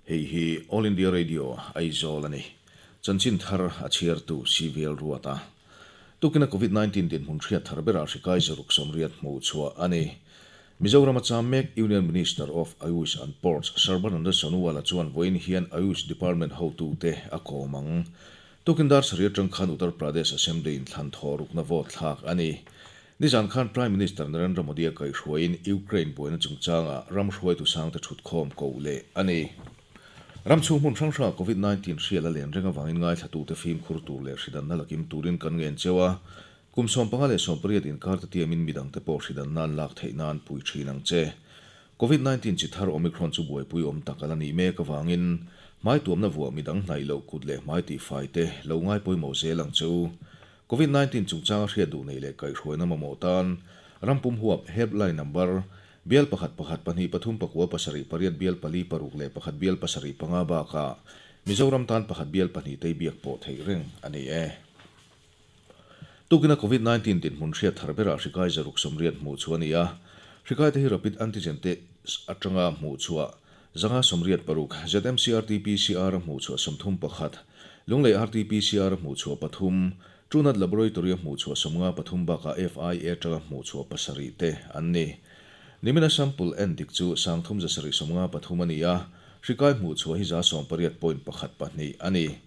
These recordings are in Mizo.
Hei hi All India Radio, Aizawl a ni. Chanchin thar a chhiartu CVL Ruata. Tukina Covid 19 dinhmun hriat thar berah hri kai zaruk sawmriat hmuh chhuah a ni. Mizoram a cham mek Union Minister of Ayush and Ports Sarbananda Sonowal-a chuan vawiin hian Ayush Department hotute a kawm ang. Tukin dar sarih atang khan Uttar Pradesh Assembly inthlan thawh rukna vote thlak a ni. Nizan khan Prime Minister Narendra Modi-a kaihhruaiin Ukraine buaina chungchangah ram hruaitu sangte thutkhawm koh leh a ni. Ram chhung hmun hrang hrangah Covid 19 hrial a len reng avangin ngaithlatute fimkhur tur leh hridanna la kim turin kan ngen cheu a. Kum 15 leh 18 inkar te tiamin midangte pawh hridanna an lak theih nan pui thin ang che. Covid 19 chi thar Omicron chu buaipui awm tak a la nih mek avangin hmai tuamna vuah midang hnaih loh kut leh hmai tihfai te lo ngai pawimawh zel ang che u. Covid 19 chungchanga hriat duh nei leh kaihhruaina mamawh tan rampum huap helpline number bial pakhat pakhat pahnih pathum pakua pasarih pariat bial pali paruk leh pakhat bial pasarih panga bakah Mizoram tan pakhat bial pahnih tei biak pawh theih reng a ni e. Tukina Covid 19 dinhmun hriat thar berah hri kai zaruk sawmriat hmuh chu a ni a. Hri kaite hi rapid antigen test atanga hmuh chhuah 586, ZMC RT-PCR a hmuh chhuah 31, Lunglei RT-PCR a hmuh chhuah pathum, Truenat Laboratory a hmuh chhuah 53 bakah FIA atanga hmuh chhuah pasarih te an ni. Nimina sample en dik chu 3753 a ni a, hri kai hmuh chhuah hi 18.14 a ni.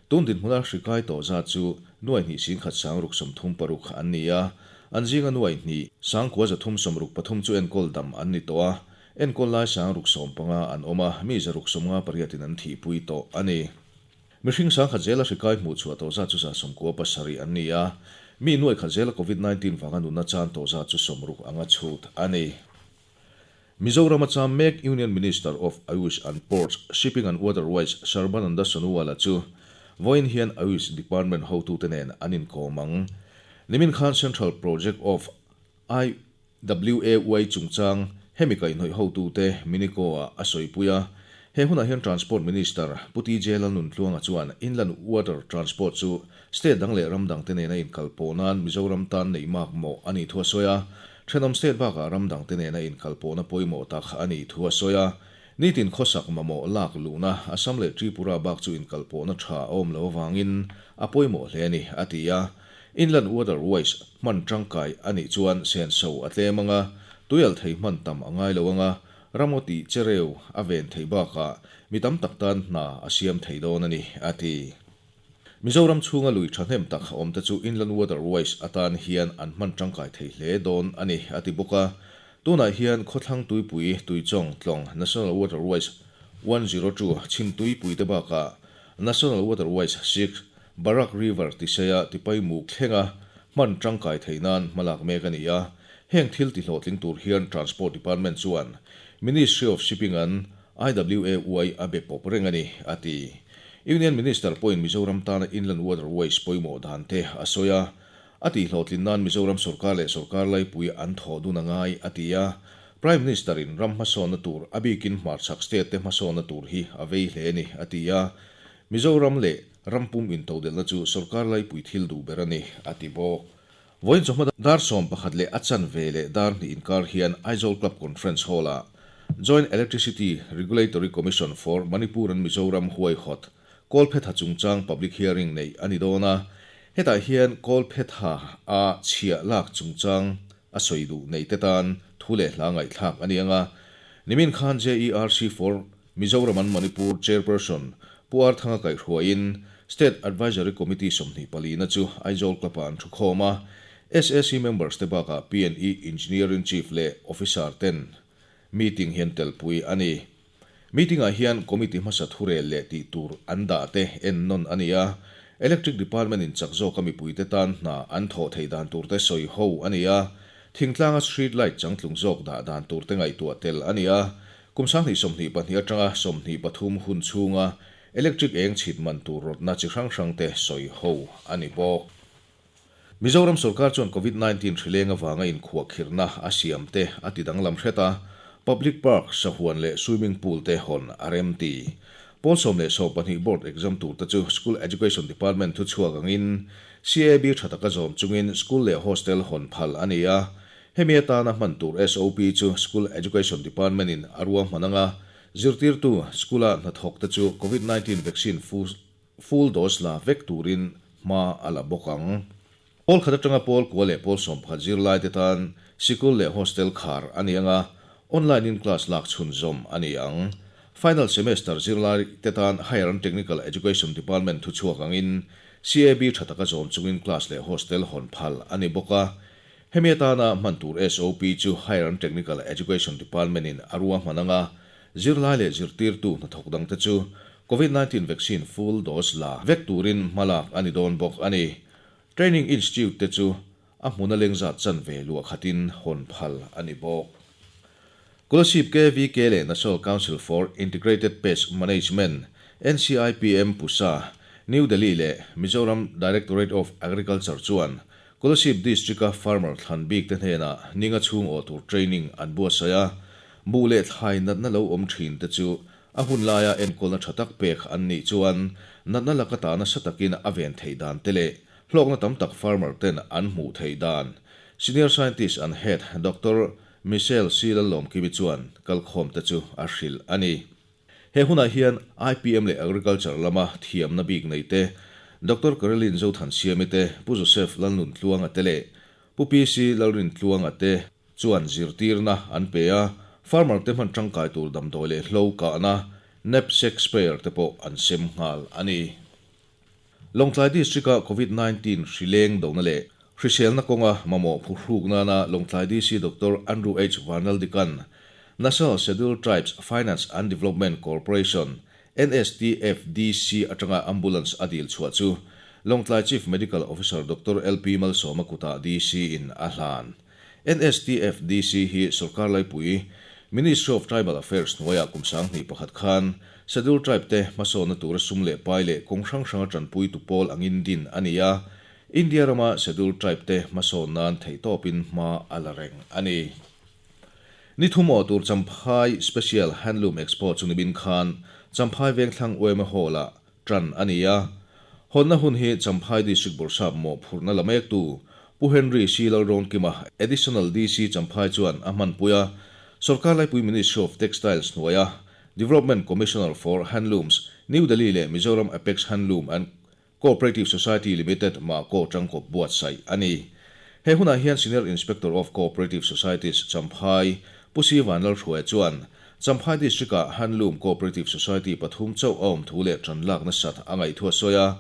Tun dinhmuna hri kai tawh zat chu nuai hnih singkhat sangruk 36 an ni a, an zinga nuai hnih sangkua 363 chu enkawl dam an ni tawh a, enkawl lai 615 an awm a, mi 658 in an thihpui tawh a ni. Mihring sangkhat zela hri kai hmuh chhuah tawh zat chu 97 an ni a, mi nuai khat zela Covid 19 vanga nunna chan tawh zat chu 60 anga chhut a ni. Mizoram a cham mek Union Minister of Ayush and Ports, Shipping and Waterways Sarbananda Sonowal-a chu vawiin hian Ayush Department hotute nen an inkawm ang. Nimin khan Central Project of IWAY chungchang hemi kaihhnawih hotute Minico-ah a sawipui a. He hunah hian Transport Minister Pu TJ Lalnuntluanga chuan Inland Water Transport chu State dang leh ram dangte nena inkalpawh nan Mizoram tan neih mak mawh a nih thu a sawi a. Thenawm state bakah ram dangte nena inkalpawhna pawimawh tak a nih thu a sawi a. Nitin khawsak mamawh lak luhna Assam leh Tripura bak chu inkalpawhna tha a awm lo avangin a pawimawh hle a ni, a ti a. Inland Waterways hman tangkai a nih chuan senso a tlem anga, tuialh thei hman tam a ngai lo anga, ramngaw tih chereu a ven theih bakah mi tam tak tan hna a siam thei dawn a ni, a ti. Mizoram chhunga lui thahnem tak awm te chu Inland Waterways atan hian an hman tangkai thei hle dawn a ni, a ti bawk a. Tunah hian Khawthlang Tuipui, Tuichawng, Tlawng, National Waterways 102, Chhim Tuipui te bakah National Waterways 6, Barak River tiseia tipai muk thlenga hman tangkai theih nan hmalak mek a ni a. Heng thil tihlawhtling tur hian Transport Department chuan Ministry of Shipping an IWAY a be pawp reng a ni, a ti. Union Minister pawhin Mizoram tana Inland Waterways pawimawh dan te a sawi a, a tihhlawhtlin nan Mizoram sorkar leh sorkar laipui an thawh dun a ngai, a ti a. Prime Minister in ram hmasawnna tur, a bikin hmarchhak state te hmasawnna tur hi a vei hle a ni, a ti a. Mizoram leh ram pum intodelhna chu sorkar laipui thil duh ber a ni, a ti bawk. Vawiin chawhma dar 11 leh a chanve leh dar hnih inkar hian Aizawl Club Conference Hall-ah Joint Electricity Regulatory Commission for Manipur and Mizoram huaihawt Kawlphetha chungchang Public Hearing neih a ni dawn a, hetah hian Kawlphetha a chhiah lak chungchang a sawi duh nei te tan thu leh hla ngaihthlak a ni ang a. Nimin khan JERC for Mizoram and Manipur Chairperson Pu Arthanga kaihhruaiin State Advisory Committee 24 na chu Aizawl Club-ah an thukhawm a, SAC members te bakah PNE Engineering Chief leh Officer ten meeting hian telpui a ni. Meeting-ah hian committee hmasa thurel leh tih tur an dah te en nawn a ni a, Electric Department in chak zawka mipuite tan hna an thawh theih dan tur te sawi ho a ni a, thingtlanga street light changtlung zawk dah dan tur te ngaihtuah tel a ni a, Kum 2022 atanga 23 hun chhunga electric eng chhit man tur rawtna chi hrang hrang te sawi ho a ni bawk. Mizoram sorkar chuan Covid 19 hrileng avanga inkhuah khirhna a siam te a ti danglam hret a, public park, sahuan leh swimming pool te hawn a rem ti. Pawl 12 board exam tur te chu School Education Department thu chhuak angin CAB tha taka zawm chungin school leh hostel hawn phal a ni a, hemi atana hman tur SOP chu School Education Department in a ruahman anga. Zirtirtu, school-a hnathawk te chu Covid 19 vaccine full dose la vek turin hma a la bawk ang. Pawl khat atanga pawl kua leh pawl 11 zirlaite tan sikul leh hostel khar a ni ang a, online in class lak chhunzawm a ni ang. Final semester zirlaite tan Higher and Technical Education Department thuchhuak angin CAB tha taka zawm chungin class leh hostel hawn phal a ni bawk a. Hemi atana hman tur SOP chu Higher and Technical Education Department in a ruahman ang a, zirlai leh zirtirtu hnathawk dangte chu Covid 19 vaccine full dose la vek turin hmalak a ni dawn bawk a ni. Training Institute te chu a hmuna lengzat chanve luah khatin hawn phal a ni bawk. Kolasib KVK leh National Council for Integrated Pest Management, NCIPM, Pusa, New Delhi leh Mizoram Directorate of Agriculture chuan Kolasib District-a farmer thlan bik te hnenah ninga chhung awh tur training an buatsaih a, buh leh thlai natna lo awm thin te chu a hun laia enkawlna tha tak pek an nih chuan natna laka ta nasa takin a ven theih dan te leh hlawkna tam tak farmer ten an hmuh theih dan Senior Scientist and Head Doctor Michelle C. Lallawmkimi chuan kalkhawm te chu a hrilh a ni. He hunah hian IPM leh Agriculture lama thiamna bik nei te, Doctor Caroline Zothansiami te, Pu Joseph Lalnuntluanga te leh Pu PC Lalrintluanga te chuan zirtirna an pe a, farmer te hman tangkai tur damdawi leh hlo kahna knapsack sprayer te pawh an sem nghal a ni. Lawngtlai District-a Covid 19 hri leng dona leh hriselna kawnga mamawh phuhruk nana Lawngtlai DC Doctor Andrew H Vanlaldikan National Scheduled Tribes Finance and Development Corporation, NSTFDC, atanga ambulance a dil chhuah chu Lawngtlai Chief Medical Officer Doctor LP Malsawma kutah DC in a hlan. NSTFDC hi sorkar laipui Ministry of Tribal Affairs hnuaiah kum 2001 khan Scheduled Tribe te hmasawnna tura sum leh pai leh kawng hrang hranga tanpui tu pawl angin din a ni a, India rama Scheduled Tribe te hmasawn nan theihtawpin hma a la reng a ni. Ni thum awh tur Champhai Special Handloom Expo chu nibin khan Champhai Vengthlang Uema Hall-ah tan a ni a. Hawnna hun hi Champhai District Bawrhsap mawhphurhna la mektu Pu Henry C. Lalrawnkima, Additional DC Champhai chuan a hmanpui a, Sorkar Laipui Ministry of Textiles hnuaia Development Commissioner for Handlooms, New Delhi leh Mizoram Apex Handloom and Cooperative Society Limited Mako tangkawp buatsaih a ni. He hunah hian Senior Inspector of Cooperative Societies Champhai, Pu Si Vanlalhruaia chuan Champhai District-ah Handloom Cooperative Society pathum chauh a awm thu leh tan lakna sat a ngaih thu a sawi a.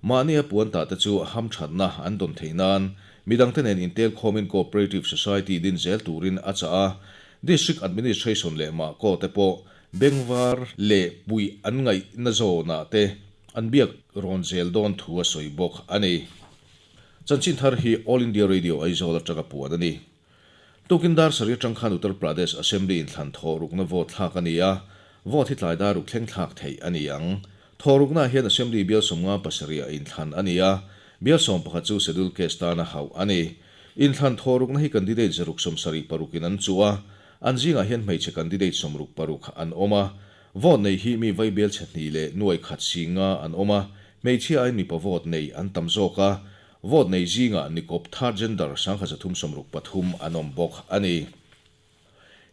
Mahni a puan tah te chu hamthatna an dawn theih nan midangte nen intel khawmin Cooperative Society din zel turin a chah a. District Administration leh Mako te pawh bengvar leh pui an ngaihna zawnah te an biak rawn zel dawn thu a sawi bawk a ni. Chanchin thar hi All India Radio Aizawl atanga puan a ni. Tukin dar sarih atang khan Uttar Pradesh Assembly inthlan thawhrukna vote thlak a ni a, vote hi tlai dar ruk thleng thlak theih a ni ang. Thawhrukna hian Assembly bial 57 a inthlan a ni a, bial 11 chu Schedule Caste tana hauh a ni. Inthlan thawhrukna hi candidate 176 in an chu a, an zingah hian hmeichhe candidate 66 an awm a. Vote nei hi mi vai bel chhe hnih leh nuai khat si nga an awm a, hmeichhia aiin mipa vote nei an tam zawk a, vote nei zingah nikawp third gender 1363 an awm bawk a ni.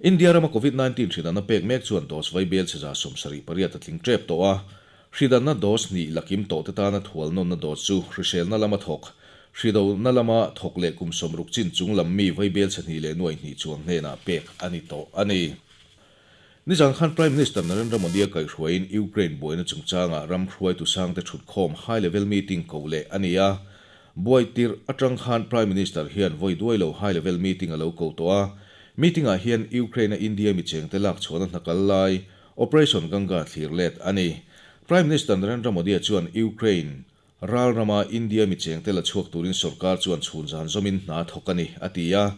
India rama Covid 19 hridanna pek mek chuan dose vai bel chhe 78 a tling tep tawh a, hridanna dose hnih lakim tawh te tana thual nawnna dose chu hriselna lama thawk, hrido na lama thawk leh kum 60 chin chung lam mi vai bel chhe hnih leh nuai hnih chuang hnenah pek a ni tawh a ni. Nizan khan Prime Minister Narendra Modi a kaihhruaiin Ukraine buaina chungchanga ram hruaitu sangte thut khawm high level meeting ko leh a ni a. Buai tirh atang khan Prime Minister hian vawi duai lo high level meeting a lo ko tawh a. Meeting ah hian Ukraine a India mi chengte lak chhuahna hnakal lai Operation Ganga thlir let a ni. Prime Minister Narendra Modi a chuan Ukraine ral rama India mi chengte la chhuak turin sarkar chuan chhun zan zawmin hna thawk a ni, a ti a.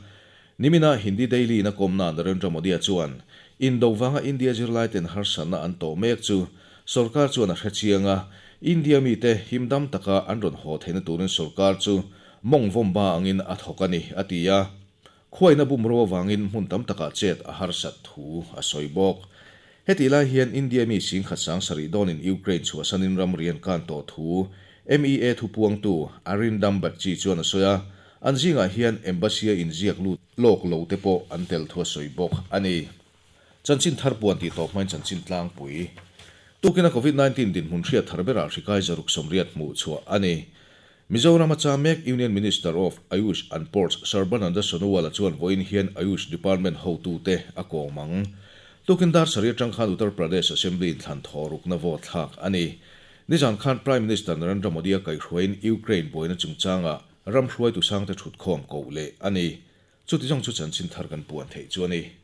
Nimina Hindi Daily na kawmna Narendra Modi a chuan Indo wanga India zirlai ten harsatna an tawh mek chu sarkar chuan a hrechianga India mi te himdam taka an rawn haw theihna turin sarkar chu mawng vawmba angin a thawk a ni, a ti a. Khuaina bum ro awangin hmun tam takah chet a harsat thu a sawi bawk. Heti lai hian India mi 10,700 dawnin Ukraine chhuahsanin ram rian kan tawh thu MEA thu puangtu Arindam Bagchi chuan a sawi a, an zingah hian embassy a inziak lut lawk lo te pawh an tel thu a sawi bawk a ni. Chanchin thar puan tih tawp hmain chanchin tlangpui. Tukina Covid 19 dinhmun hriat thar berah hri kai 180 hmuh chhuah a ni. Mizoram a cham mek Union Minister of Ayush and Ports Sarbananda Sonowal-a chuan vawiin hian Ayush Department hotute a kawm ang. Tukin dar sarih atang khan Uttar Pradesh Assembly inthlan thawhrukna vote thlak a ni. Nizan khan Prime Minister Narendra Modi-a kaihhruaiin Ukraine buaina chungchanga ram hruaitu sangte thutkhawm koh leh a ni. Chuti zawng chu chanchin thar kan puan theih chu a ni.